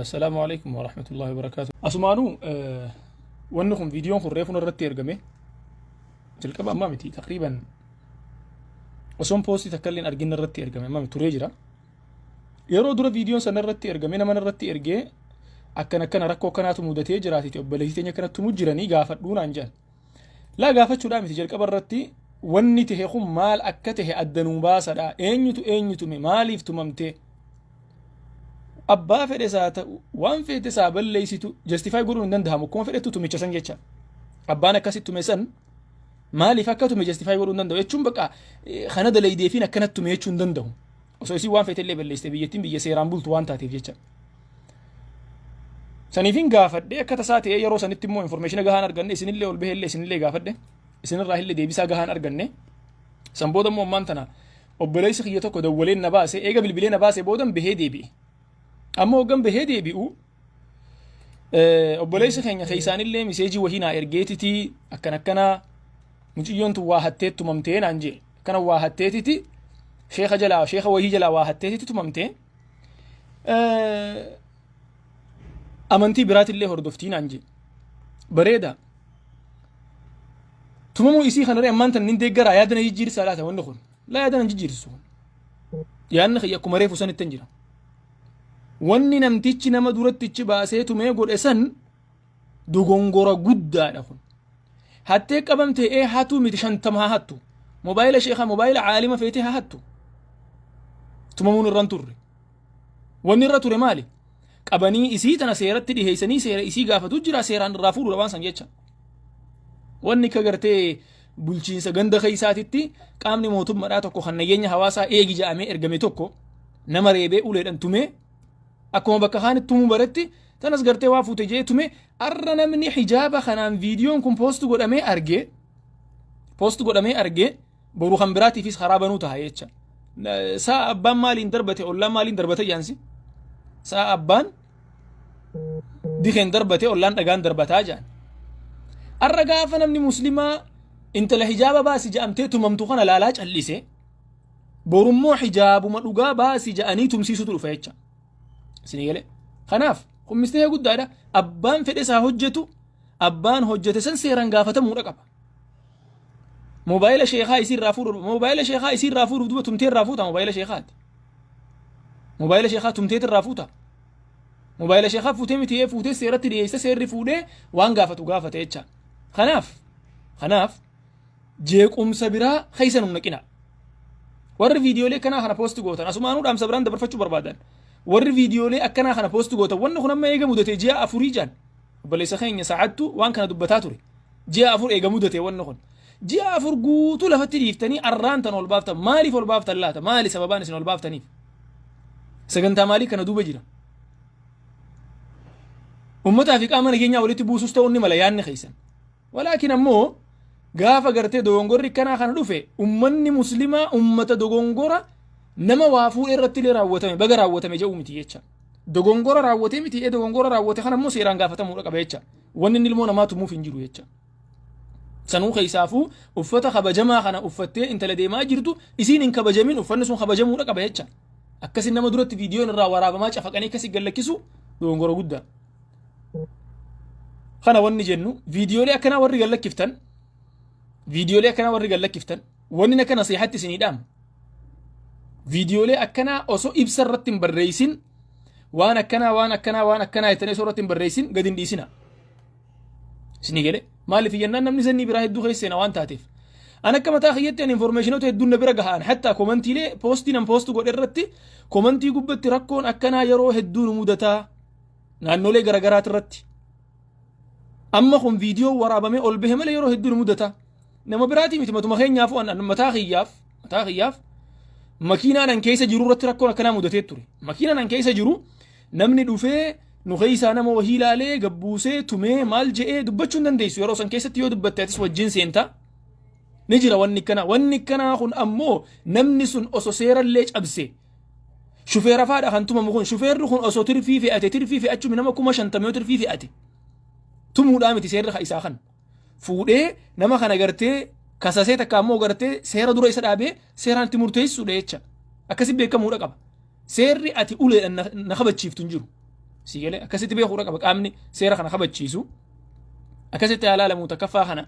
Assalaamu alaikum wa rahmatullahi wa barakaatu. Asumaanuu wanni kun viidiyoon kun reefuun irratti ergame jalqaba ammaa miti, taqriiban osoon poostii takka illee argina irratti ergame ammaa turee jira. Yeroo dura viidiyoon sana irratti ergame nama irratti ergee akkana akkana rakkoo akkanaatu mudatee jiraatiti, obboleettii teenya akkanatti mu jiranii gaafadhuu naan jedhan. Laa, gaafachuudhaa miti, jalqaba irratti wanni tahe kun maal akka tahe adda nuu baasadha. Eenyutu eenyu tume? Maaliif tumamte? Abbaa fedhe isaa ta'u, waan feete isaa balleessitu justify godhuun hin danda'amu. Akkuma fedhettu tumicha san jecha. Abbaan akkasitti tume san maaliif akka tume justify godhuu hin danda'u jechuun bakka kana dalaydeefiin akkanatti tume jechuu hin danda'u. Osoo isin waan feete illee balleessite, biyyattiin biyya seeraan bultu waan taateef jecha. Saniifin gaafadhe. Akka tasaa ta'ee yeroo sanitti immoo information gahaan arganne, isinillee ol bahee illee isinillee gaafadhe, isinirraa illee deebisaa gahaan arganne. San booda immoo ammaan tana obboleessi kiyya tokko dawwaleen na baase. Eega bilbilee na baase boodan bahee deebi'e. Amma hoggan bahee deebi'u obboleessi keenya keessaanillee message wahii naa ergeetitii akkan akkanaa mucayyoon tun waa hattee tumamtee naan jee, akkana waa hatteetiti sheeka jalaa, sheeka wahii jalaa waa hatteetiti tumamtee, amantii biraatillee hordoftii naan jee. Bareeda. Tumamuu isii kanarree ammaan tan nin deeggaraa yaada na jijjiirsaa laata wanni kun? Laa, yaada na jijjiirsu kun. Yaadni kiyya akkuma reefu sanitti hin jira. Wanni namtichi nama durattichi baasee tumee godhe san dogongora guddaadha kun. Hattee qabamte ee hatuu miti, 50 haa hattu. Mobaayila sheekaa, mobaayila caalima feetee haa hattu. Tumamuun irra hin turre. Wanni irra ture maali? Qabanii isii tana seeratti dhiheessanii seera isii gaafatu jira, seeraan irraa fuudhuudha waan san jecha. Wanni akka gartee bulchiinsa ganda keessaatitti qaamni mootummaadhaa tokko kan nageenya hawaasaa eegi jedhamee ergame tokko nama reebee uleedhaan tumee, akkuma bakka kaanitti tumuu baretti tanas gartee waa fuute jee tume. Arra namni hijaaba kanaan viidiyoon kun post godhamee argee, post godhamee argee, boru kan biraatiifis karaa banuu ta'a jecha. Saa abbaan maaliin darbate, ollaan maaliin darbate jaansi. Saa abbaan dikeen darbate, ollaan dhagaan darbataa jaan. Arra gaafa namni muslimaa intala hijaaba baasi ja'amtee tumamtu kana laalaa callise, borummoo hijaabuma dhugaa baasi ja'anii tumsiisutu dhufa jecha. Isinii galee? Kanaaf kun mistake guddaadha. Abbaan fedhe isaa hojjetu, abbaan hojjete san seeraan gaafatamuudha qaba. Moobaayila sheekaa isii irraa fuudhuuf, moobaayila sheekaa isii irraa fuudhuuf duba tumtee irraa fuuta moobaayila sheekaati. Moobaayila sheekaa tumteet irraa fuuta. Moobaayila sheekaa fuutee miti, fuutee seeratti dhiyeessa, seerri fuudhee waan gaafatu gaafate jecha. Kanaaf jeequmsa biraa keessa nu naqina. Warri viidiyoolee akkanaa kana post gootan, asumaanuu dhaamsa biraan dabarfachuu barbaadan. Warri viidiyoolee akkanaa kana post gootan, wanni kun amma eega mudate ji'a afurii jaan. Obboleessa keenya sa'aattu waan kana dubbataa ture. Ji'a 4 eega mudate wanni kun. Ji'a 4 guutuu lafatti dhiiftanii arraan tan ol baaftan. Maaliif ol baaftan laata? Maali sababaan isin ol baaftaniif? Sagantaa maalii kana duuba jira? Uummataa fi qaama nageenyaa walitti buusus ta'uu ni mala yaadni keessan. Walaakin ammoo gaafa gartee dogongorri akkanaa kana dhufe, ummanni muslimaa ummata dogongora nama waa fuudhee irratti illee raawwatame baga raawwatame jedhu miti jecha. Dogongora raawwatee miti, ee dogongora raawwate kana immoo seeraan gaafatamuudha qaba jecha. Wanni inni ilmoo namaa tumuuf hin jiru jecha. Sanuu keessaafuu uffata kabajamaa kana uffattee intala deemaa jirtu isiin hin kabajamin, uffanni sun kabajamuudha qaba jecha. Akkasi nama duratti viidiyoon irraa waraabamaa cafaqanii akkasi gallakkisu dogongora guddaa. Kana wanni jennu, viidiyoolee akkanaa warri gallakkiftan, viidiyoolee akkanaa warri gallakkiftan, wanni akka nasiihatti isinii dhaamu. Viidiyoolee akkanaa osoo ibsa irratti hin barreessin, waan akkanaa, waan akkanaa, waan akkanaa jettanii osoo irratti hin barreessin gadi hin dhiisina. Isinii galee? Maaliif jennaan, namni sanyii biraa hedduu keessa seena waan taateef. An akka mataa kiyyatti an informationoota hedduun na bira gahaan, hatta commentiilee postii nan post godhe irratti commentii gubbatti rakkoon akkanaa yeroo hedduu nu mudataa naannolee garagaraati irratti. Amma kun viidiyoo waraabamee ol bahe malee yeroo hedduu nu mudata. Nama biraatii miti, matuma keenyaafuu an mataa kiyyaaf makiinaan an keessa jiru irratti rakkoon akkanaa mudatee ture. Makiinaan an keessa jiru namni dhufee nu keessaa nama wahii ilaalee gabbuusee tumee maal je'ee dubbachuu hin dandeessu. Yeroo san keessatti yoo dubbatte atis wajjin seenta. Ni jira wanni akkanaa. Wanni akkanaa kun ammoo namni sun osoo seerallee cabse, shufeera faadha kan tumamu kun. Shufeerri kun osoo tirfii fe'ate, tirfii fe'achuun nama 50,000 yoo tirfii fe'ate, tumuudhaa miti seerri isaa kan. Fuudhee nama kana gartee kasasee takka ammoo gartee seera dura isa dhaabee seeraan itti murteessuudha jecha. Akkasi beekamuudha qaba. Seerri ati uleedhaan na kabachiiftu hin jiru. Si galee akkasitti beekuudha qaba qaamni seera kana kabachiisu. Akkasitti haa ilaalamu takkaffaa kana.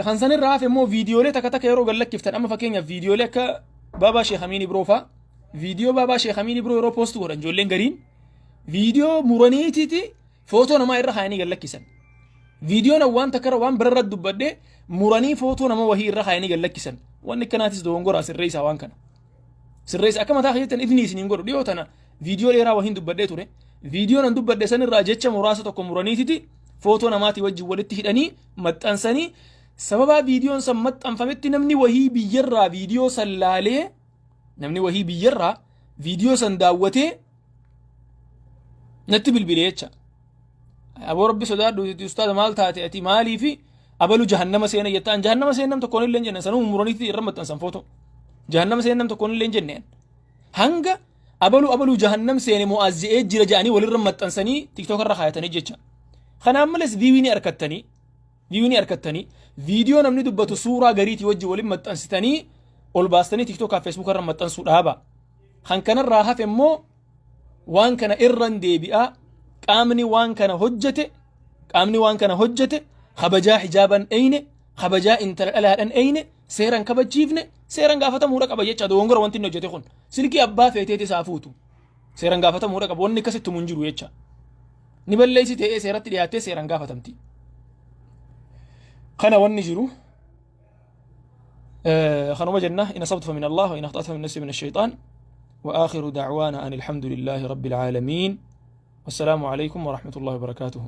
Kan sanirraa hafe immoo viidiyoolee takka takka yeroo gad lakkiftan, amma fakkeenyaaf viidiyoolee akka Baabaa Sheekh Amiin Ibroo faa, viidiyoo Baabaa Sheekh Amiin Ibroo yeroo post godhan, ijoolleen gariin viidiyoo muraniitiiti footoo namaa irra kaayanii gad lakkisan. Viidiyoon waan takka irra waan birarra dubbadhee muranii footoo nama wahii irra kaayanii gad lakkisan. Wanni akkanaatis dogongoraa, sirreessaa waan kana. Sirreessa. Akka mataa keessatti ifni isiniin godhu, dhiyoo tana viidiyoo dheeraa wahiin dubbadhee ture. Viidiyoon an dubbadhe sanirraa jecha muraasa tokko muraniititi footoo namaatii wajjin walitti hidhanii maxxansanii, sababaa viidiyoon san maxxanfametti namni wahii biyyarraa viidiyoo san laalee, namni wahii biyyarraa viidiyoo san daawwatee natti bilbile jecha. Aboo, Rabbi sodaadhu, ustaaza, maal taate ati? Maaliifi abalu jahannama seena jettaan? Jahannama seena nam tokkoon illee hin jenne. Sanuu muraniitti irra maxxansan footoo. Jahannama seena nam tokkoon illee hin jenneen. Hanga abalu abalu jahannam seene mo'aazzi'ee jira jedhanii walirra maxxansanii TikTok irra kaayatanii jecha. Kanaan malees view ni argattanii, view ni argattanii, viidiyoo namni dubbatu suuraa gariitii wajjin waliin maxxansitanii ol baastanii TikTokaa fi Facebook irra maxxansuu dhaaba. Kan kanarraa hafe immoo waan kana irran deebi'aa, qaamni waan kana hojjete, qaamni waan kana hojjete kabajaa hijaaban eyne, kabajaa intala dhalaadhan eyne, seeran kabachiifne, seeran gaafatamuudha qaba jecha. Dogongora wanti inni hojjete kun, silkii abbaa feeteeti isaa fuutu, seeran gaafatamuudha qaba. Wanni akkasitti mun jiru jecha. Ni balleessi ta'ee seeratti dhiyaattee seeran gaafatamti. Kana wanni jiru kanuma jenna. إن أصبت فمن الله وإن أخطأت فمن نفسي من الشيطان، وآخر دعوانا أن الحمد لله رب العالمين، والسلام عليكم ورحمة الله وبركاته.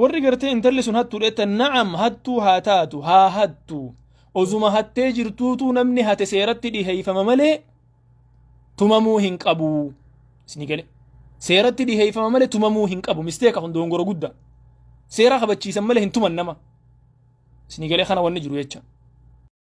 Warri gartee intalli sun hattuu dheettan, na'am, hattuu haa taatu, haa hattu. Osuma hattee jirtuutu namni hate seeratti dhiheeffama malee tumamuu hin qabu. Isinii gale? Seeratti dhiheeffama malee tumamuu hin qabu. Mistake kun dogongora guddaa. Seera kabachiisan malee hin tuman nama. Isinii galee? Kana wanni jiru jecha.